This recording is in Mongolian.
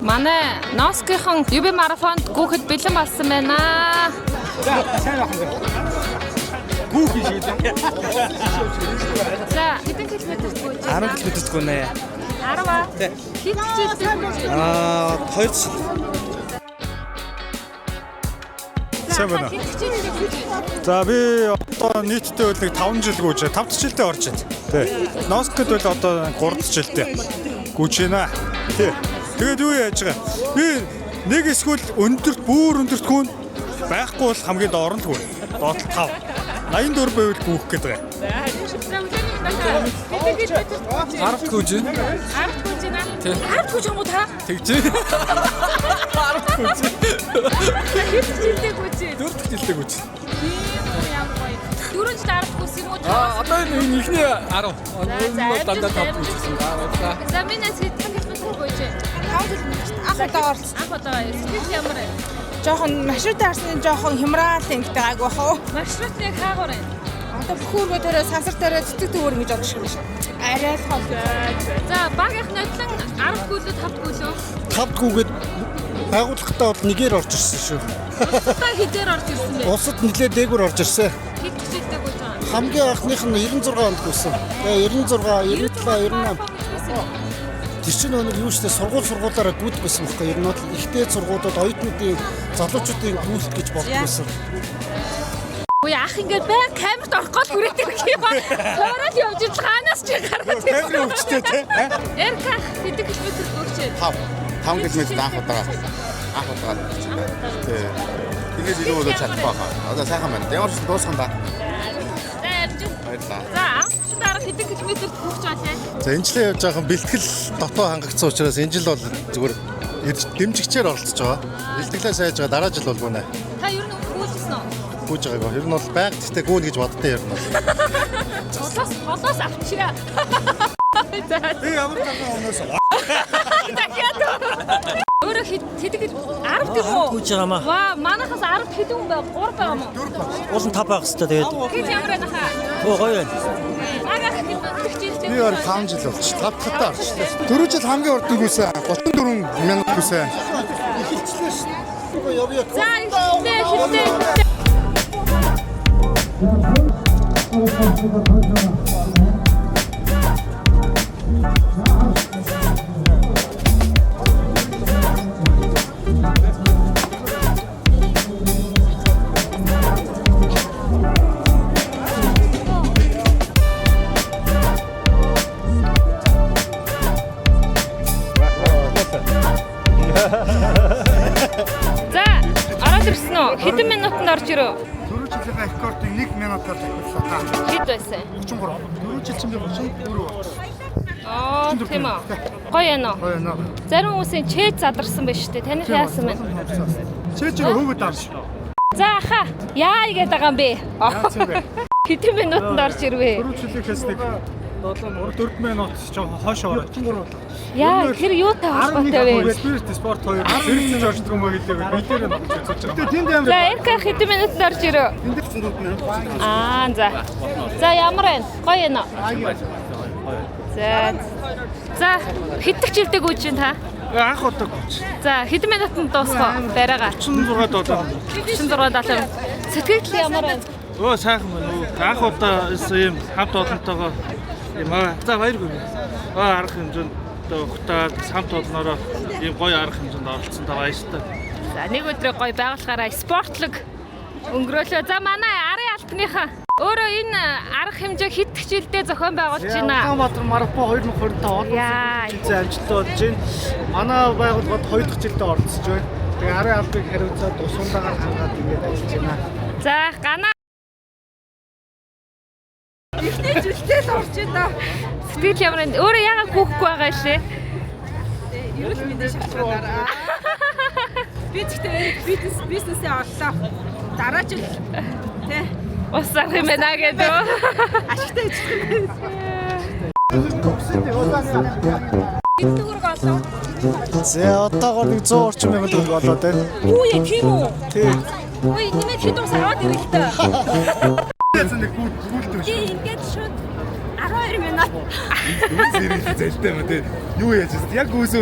Манай Носкийнхан UB марафонд гүйхэд бэлэн болсон байна. За, сайн байх юм. Гүүх юм шиг лээ. За, хэдэн километр гүйж байна? 10 км гүнэ. 10 аа. Хэд хичээлтэй гүйж байна? Аа, 2 жил. Сайн байна. Хэд хичээлтэй гүйж байна? За, би одоо нийтдээ бол нэг 5 жил гүйж, 5 дахь жилдээ орж байна. Тий. Носкод бол одоо 3 дахь жилдээ гүйж байна. Тий. Тэгээд юу яаж байгаа? Би нэг эсвэл өндөрт, бүр өндөрт гүн байхгүй бол хамгийн доор нь л гүн. Доод 5. 84 байвал гүйх гэдэг байгаа. За, өглөөний мэнд байна. Хэдэн километр гүйж байна? 10 гүйж. 10 гүйж байна. 10 гүйж юм уу та? Тэгж. 10 гүйж. Хэд хичээлтэй гүйж байна? 4 жилдээ гүйж. Тийм үү, ямар гоё. 4 жил 10 гүйсэн юм уу та? Аа, одоо энэ эхний 10. За, Энэ бол дандаа 5 амжилт. гүйжсэн. Аа, баярлалаа. За, минь хэдэн километр гүйж байна? 5 км анх удаа оролцсон. Анх удаа сэтгэл ямар вэ? Жохон маршрутаар харсны жохон хямраал ингэдэг гайгүй бах уу. Маршрут яг хаагур байна. Одоо бүх өргөө төрөө сансар төрөө цэцэг төвөр ингэж орох шиг шүү. Арай л хол. За, багийнх нодлон 10 гүйлүү 5 гүйлүү. 5 гүгээд байгууллагатаа бол нэгээр орж ирсэн шүү. Улстай хэдээр орж ирсэн бэ? Улсад нэлээд дээгүүр орж ирсэн. Хэд хичээлтэй гүйж байгаа? Хамгийн анхных нь 96 онд гүйсэн. Тэгээ 96, 97, 98. Тэр чинь өнөр юу штэ сургууль сургуулаараа гүйдэг байсан байхгүй юу? Ер нь бол ихтэй сургуулиуд оюутнуудын залуучуудын гүйлт гэж боддог байсан. Үгүй ах ингээд байн камерт орох гол хүрээд ирэх юм ба. Тойрол явж ил хаанаас чи гараад ирсэн. Камерын өвчтэй тий. Эрка хэдэн километр гүйж байна? 5 км анх удаага. Анх удаага. Тий. Тэгээд илүү болоо чадахгүй хаа. Одоо сайхан байна. Ямар ч дуусхан да. За, амжилт. Баярлалаа. За, анх дараа хэдэн километр гүйж байлаа? За, энэ жилээ явж байгаа бэлтгэл дотоо хангагдсан учраас энэ жил бол зүгээр ирж дэмжигчээр оролцож байгаа. Бэлтгэлээ сайж байгаа, дараа жил бол гүнэ. Та ер нь өмнө гүйжсэн үү? Гүйж байгаагүй. Ер нь бол байг гэхдээ гүн гэж боддоо ер нь бол. Толоос толоос авчираа. За. Би ямар нэгэн өнөөс Дахиад. Өөрөө хэдэн кил 10 тийм үү? Гүйж байгаа маа. Ваа, манайхаас 10 хэдэн хүн байв? 3 байгаа юм уу? Уул нь 5 байх хэвээр тэгээд Хэд ямар байна хаа? өө гоё байна. Багийнх хэдэн хичээлтэй Би бараг 5 жил болчих. 5 дахьтаа орчихлоо. Дөрөв жил хамгийн урд нь гүйсэн. 34 минут гүйсэн. Эхэлчлээ шүү. Явъя. За, эхэллээ, эхэллээ. За, ороод ирсэн үү? Хэдэн минутанд орж ирв? Дөрөв жилийн рекордыг 1 минутаар дахиуллаа. Хэд байсан? 33. Дөрөв жил чинь би 34 болсон. Аа, тийм үү. Гоё юм уу? Гоё нөө. Зарим хүмүүсийн чэд задарсан байж тээ. Таних яасан бэ? Чээ чи хөвгөд авш. За, аха. Яа игээд байгаа юм бэ? Яасан бэ? Хэдэн минутанд орж ирвэ? Дөрөв жилийнхээс нэг 4 минут жоохон хойш ороод. Яа, тэр юутай холбоотой вэ? Spirit Sport 2 зэрэгцэж орждог юм уу гэдэг биелээр нь орж үзэж байгаа. Тэгээ тэнд ямар За, Эрка хэдэн минутанд орж ирв? Энд 34 минут. Аа, за. За, ямар байна? Гоё юм уу? За. За, хэдэн хичээлтэй гүйж чинь та? анх удаа гүйж. За, хэдэн минутанд дуусах вэ? Барайгаа. 36 7. 36 70. Сэтгэл ямар байна? Өө сайхан байна уу. Анх удаа ийм хамт олонтойгоо ийм аа. За, баяргүй. Аа, арга хэмжээнд ухтаад хамт олноороо ийм гоё арга хэмжээнд оролцсон та баяртай. За, нэг өдрөө гоё байгуулахаараа спортлог өнгөрөөлөө. За, манай арын албаныхан өөрөө энэ арга хэмжээ хэд хичээлдээ зохион байгуулж байна. Улаанбаатар марафон 2025 он Яа. хэмжээ амжилттай болж байна. Манай байгууллагад 2 дахь жилдээ оролцож байна. Тэгээ арын албыг хариуцаад тусундаагаар хангаад ингээд ажиллаж байна. За, ганаа Эхний жилдээ л орж байна. Сэтгэл ямар байна? Өөрөө яагаад гүйхгүй байгаа шээ? Эрүүл мэндийн шалтгаанаар. Би тэгтээ бизнесээ оллоо. Дараа жил тий Ус зарах юм байна гэдэг. ашигтай ажиллах юм байна. Хэд төгрөг олов? За, одоогоор нэг 100 орчим мянган төгрөг болоод байна. Үгүй ээ, тийм үү? Тий. Ой, нэмээд хэд ус аваад ирэх л та. Нэг гүйлт Би ингээд шууд 12 минут Зэрэг зэлтэй юм тий. Юу яаж вэ? Яг гүйсэн.